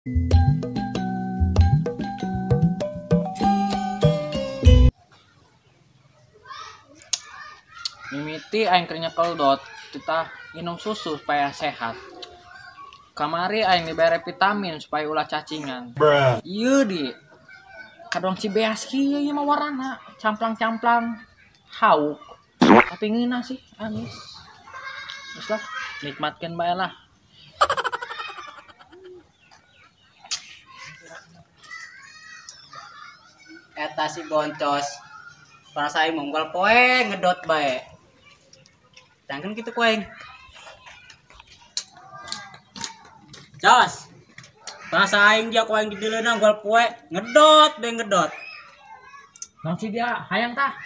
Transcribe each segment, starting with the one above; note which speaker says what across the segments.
Speaker 1: Mimiti aing keur nyekel dot, kita minum susu supaya sehat. Kamari aing dibere vitamin supaya ulah cacingan. Ieu di kadang Cibeas kieu ieu mah warana camplang-camplang hauk. Tapi ngeunah sih amis. Geus lah, nikmatkeun bae lah.
Speaker 2: Eta si boncos. Parasa aing mongol poe ngedot bae. Dangkeun kitu ku aing. Jos. Parasa aing dia ku aing dideuleuna unggal poe ngedot bae ngedot.
Speaker 1: Naon sih dia hayang tah?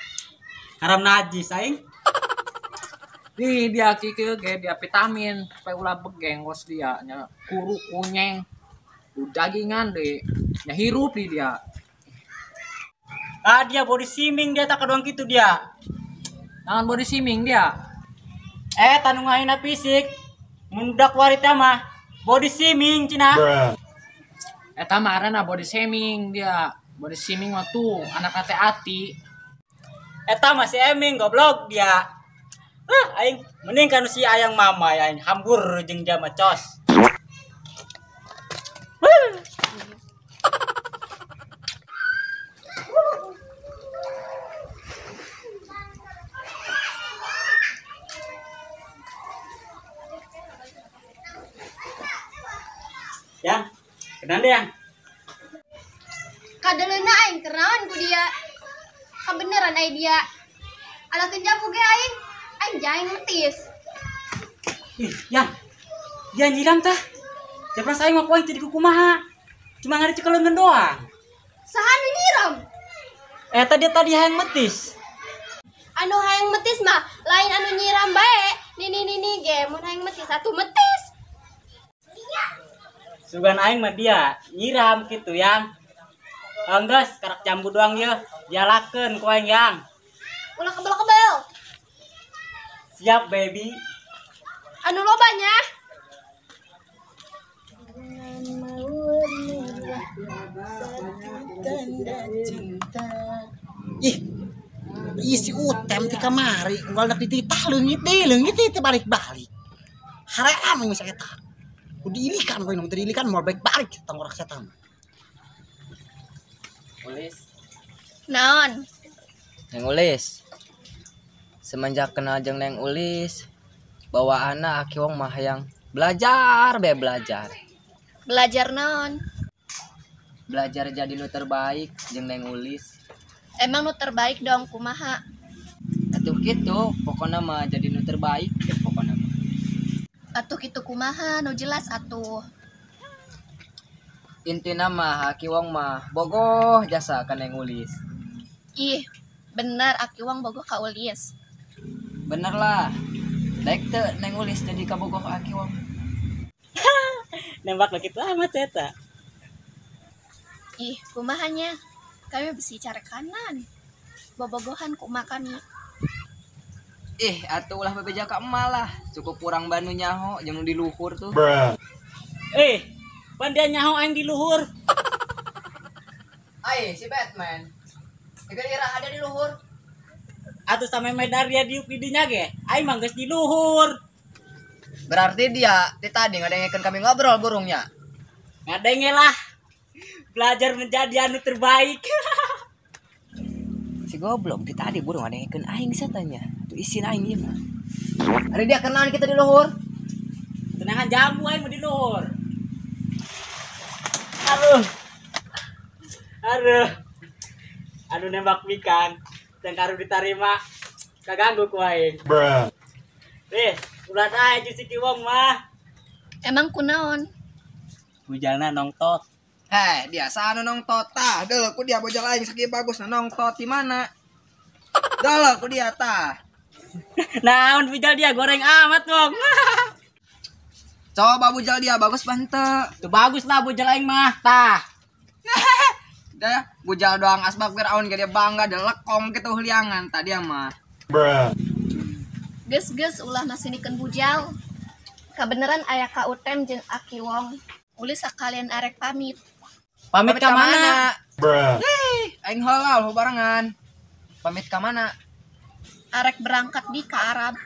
Speaker 2: Haram najis aing.
Speaker 1: Ih dia kieu ge dia vitamin supaya ulah begeng kos dia nya kuru kunyeng. Dagingan deh, nya hirup di dia.
Speaker 2: Ah dia body shaming dia tak kadoang kitu dia.
Speaker 1: Naon body shaming dia?
Speaker 2: Tanu ngahina fisik. Mun budak warita mah body shaming cenah.
Speaker 1: Eta mah arana body shaming dia. Body shaming mah tuh anak teh ati.
Speaker 2: Eta mah si Eming goblok dia. Ah aing mending kanu si ayang mama aing hambur jeung dia mah cos. Ya, kenal deh yang.
Speaker 3: Kadeleuna aing kenaon ku dia. Kabeneran ai dia. Alakeun jambu ge aing, aing jaing metis.
Speaker 2: Ih, yang. Dia nyiram tah. Japras aing mah ku aing teu dikukumaha. Cuma ngari cekeleungeun doang.
Speaker 3: Saha nu nyiram?
Speaker 2: Eta dia tadi hayang metis.
Speaker 3: Anu hayang metis mah lain anu nyiram bae. Nini-nini ge mun hayang metis atuh metis.
Speaker 2: Sugan aing mah dia nyiram kitu yang. Enggeus karak jambu doang ye, dialakeun ku aing yang.
Speaker 3: Ulah kebel-kebel.
Speaker 2: Siap baby.
Speaker 3: Anu lobanya.
Speaker 4: Ih, ih si Utem ti kamari unggal dak dititah leungit deui leungit teh balik-balik. Haream geus eta. Diilikan kowe nu diilikan moal balik-balik tanggorak setan.
Speaker 5: Ulis.
Speaker 3: Naon?
Speaker 5: Neng Ulis. Semenjak kenal jeung Neng Ulis, bawaanna Aki Wong mah hayang belajar bae belajar.
Speaker 3: Belajar naon?
Speaker 5: Belajar jadi nu terbaik jeung Neng Ulis.
Speaker 3: Emang nu terbaik dong kumaha?
Speaker 5: Atuh kitu, pokona mah jadi nu terbaik ya pokona mah.
Speaker 3: Atuh kitu kumaha nu jelas atuh.
Speaker 5: Intina mah Aki Wong mah bogoh jasa ka Neng Ulis.
Speaker 3: Ih, bener Aki Wong bogoh ka Ulis.
Speaker 5: Bener lah. Daek teu Neng Ulis jadi kabogoh Aki Wong.
Speaker 2: Nembak lah kitu amat eta.
Speaker 3: Ih, kumahanya? Kami besi cari kanan. Bobogohan kumaha kami.
Speaker 5: Ih, atuh ulah bebeja ka emak lah. Cukup kurang banu nyaho jeung nu di luhur tuh.
Speaker 2: Pan dia nyaho aing di luhur.
Speaker 5: Ai, si Batman. Ieu ira ada di luhur.
Speaker 2: Atuh sampe medar dia diuk di dinya ge. Aing mah geus di luhur.
Speaker 5: Berarti dia ti tadi ngadengekeun kami ngobrol burungnya.
Speaker 2: Ngadenge lah. Belajar menjadi anu terbaik.
Speaker 5: Si goblok ti tadi burung ngadengekeun aing satanya. Tuh isin aing ieu mah. Ari dia kenalan kita di luhur.
Speaker 2: Tenangan jambu aing mah di luhur. Aduh. Aduh. Aduh nembak ikan. Dan karu diterima. Kaganggu ku aing. Nih, ulah aja si Kiwong mah.
Speaker 3: Emang kunaon?
Speaker 2: Bujalna nongtot.
Speaker 5: Hei, dia sana nongtot tah. Deuleu ku dia bojal aing sakieu bagus na nongtot di mana? Deuleu ku dia tah.
Speaker 2: Naon bujal dia goreng amat, Wong.
Speaker 5: Coba bujal dia bagus bante.
Speaker 2: Tuh bagus lah bujal aing mah tah.
Speaker 5: Dah bujal doang asbab Firaun ge dia bangga dia lekong kitu heuliangan tah dia mah.
Speaker 3: Geus-geus ulah masinikeun bujal. Kabeneran aya ka Utem jeung Aki Wong. Ulis sakalian arek pamit.
Speaker 2: Pamit ka mana?
Speaker 5: Hei, aing halal barengan. Pamit ka mana?
Speaker 3: Arek berangkat di ke Arab.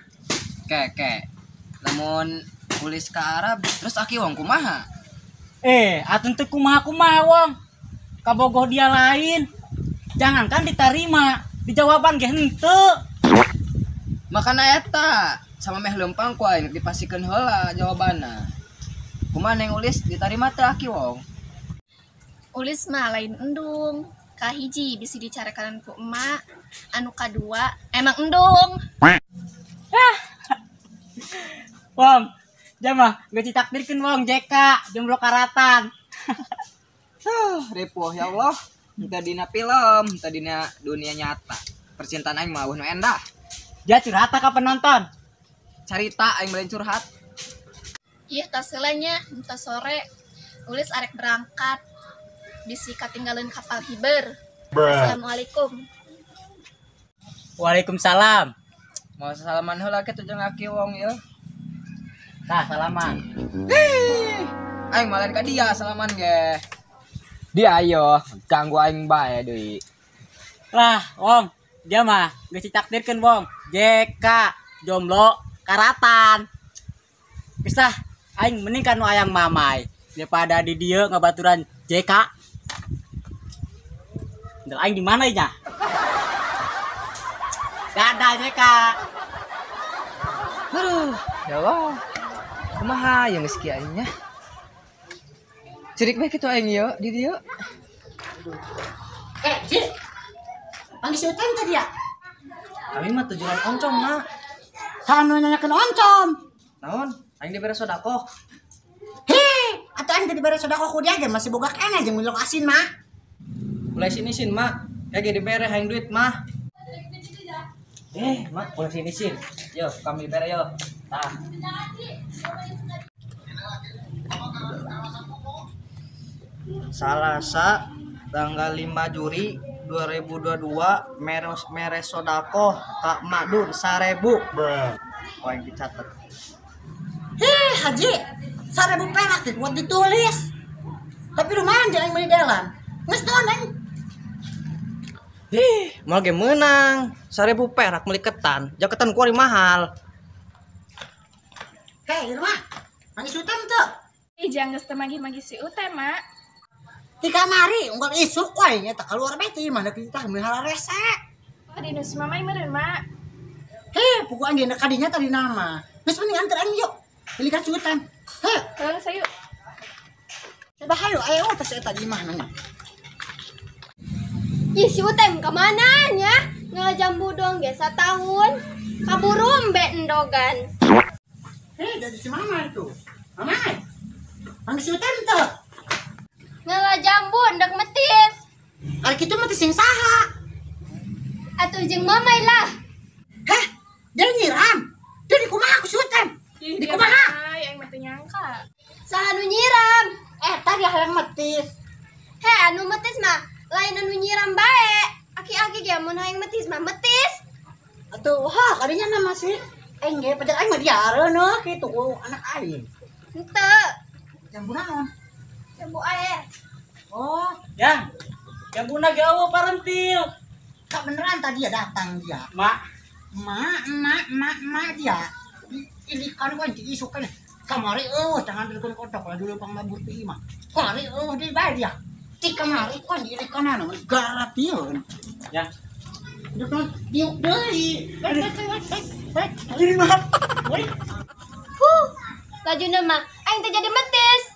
Speaker 5: Ke. Lamun Ulis ke Arab, terus Aki Wong kumaha?
Speaker 2: Atuh teu kumaha-kumaha Wong. Kabogoh dia lain. Jangankan diterima, dijawaban ge henteu.
Speaker 5: Makana eta sama meh lempang ku aing dipasikeun heula jawabanna. Kumaha Neng Ulis ditarima teu Aki Wong?
Speaker 3: Ulis mah lain endung. Kahiji bisi dicarekanan ku emak, anu kadua emang endung.
Speaker 2: Wong, dia mah geus ditakdirkeun Wong JK jomblo karatan.
Speaker 5: Ripuh ya Allah. Henteu dina film, henteu dina dunia nyata. Percintaan aing mah nu endah.
Speaker 2: Dia curhat ka penonton.
Speaker 5: Carita aing belain curhat.
Speaker 3: Ih, tas heula nya, entah sore. Ulis arek berangkat. Bisi katinggalan kapal hiber. Assalamualaikum.
Speaker 2: Waalaikumsalam.
Speaker 5: Mau salaman heula kitu jeung Aki Wong ieu.
Speaker 2: Tah, salaman.
Speaker 5: Aing malah ka dia salaman ge. Dia ayo ganggu aing bae deui.
Speaker 2: Lah, Wong, dia mah geus ditakdirkeun Wong. JK jomblo karatan. Geus lah, aing mending ka nu ayang mamai daripada di dieu ngabaturan JK. Ndel aing di mana nya? Dadah JK.
Speaker 5: Aduh, ya Allah. Kumaha yang geus kieu aing nya? Cerik bae kitu aing ieu di dieu.
Speaker 4: Ci. Panggil si Utem tadi ya?
Speaker 1: Kami mah tujuan oncom, Mak.
Speaker 4: Saha nu nanyakeun oncom.
Speaker 1: Naon? Aing dibere sodakoh.
Speaker 4: Hei, atuh aing teh dibere sodakoh ku dia ge masih boga keneh jeung milok asin mah.
Speaker 1: Mulai sini sin, Mak. Ya ge dibere hayang duit mah. Mak, mulai sini sin. Yo, kami bere yo. Tah.
Speaker 6: Salasa tanggal 5 Juli 2022 meros meres sodakoh Kak Madun 1000. Oh, yang dicatat.
Speaker 4: Hei, Haji, 1000 perak teh buat ditulis. Tapi lumayan jeung aing meuli dalam. Geus naon aing?
Speaker 6: Ih, moal ge meunang. 1000 perak meuli ketan. Ja ketan kuari mahal.
Speaker 4: Hei, Irma. Manggih si Utem teu?
Speaker 3: Ih, jangan geus teu manggih-manggih si Utem, Mak.
Speaker 4: Ti kamari unggal isuk wae nya teh keluar bae teh imah deuk tah meuli hararese.
Speaker 3: Oh, di nu si mamai meureun, Mak.
Speaker 4: Hei, puguh anjeun kadinya tadi nama. Geus mending anter aing yuk. Belikan si Utem. Hei,
Speaker 3: Tolong sayu.
Speaker 4: Coba hayu aya teh si eta di imah nanya.
Speaker 3: Ih, si Utem kemana nya? Ngajambu dong ge satahun. Kaburu embe endogan.
Speaker 4: Hei, jadi si mama itu. Mama. Panggil si Utem teu.
Speaker 3: Ngala jambu ndak metis.
Speaker 4: Ari kitu mah teh sing saha?
Speaker 3: Atuh jeung mamai lah.
Speaker 4: Heh, dia nyiram. Dia di kumaha ku si Utem? Di kumaha?
Speaker 3: Aing mah teu nyangka. Saha nu nyiram?
Speaker 4: Eta dia hayang metis.
Speaker 3: Heh, anu metis mah lain anu nyiram bae. Aki-aki ge mun hayang metis mah metis.
Speaker 4: Atuh, wah, kadinya nama si aing ge pajak aing mah diareun kitu ku anak aing.
Speaker 3: Henteu.
Speaker 4: Jambu naon?
Speaker 3: Jambu air.
Speaker 4: Oh,
Speaker 2: Yang, jambuna ge eueuh parentil.
Speaker 4: Kak beneran tadi ya datang dia.
Speaker 2: Mak,
Speaker 4: Mak, mak, mak, mak dia. Ini kan kan diisukan. Kamari eueuh jangan dikeun kodok lah dulu pang mabur ti imah. Kamari eueuh di bae dia. Ti kamari kan diilikan anu garap ieu.
Speaker 2: Ya.
Speaker 4: Dek diuk deui. Jadi mah.
Speaker 3: Huh, lajuna mah aing teh jadi metis.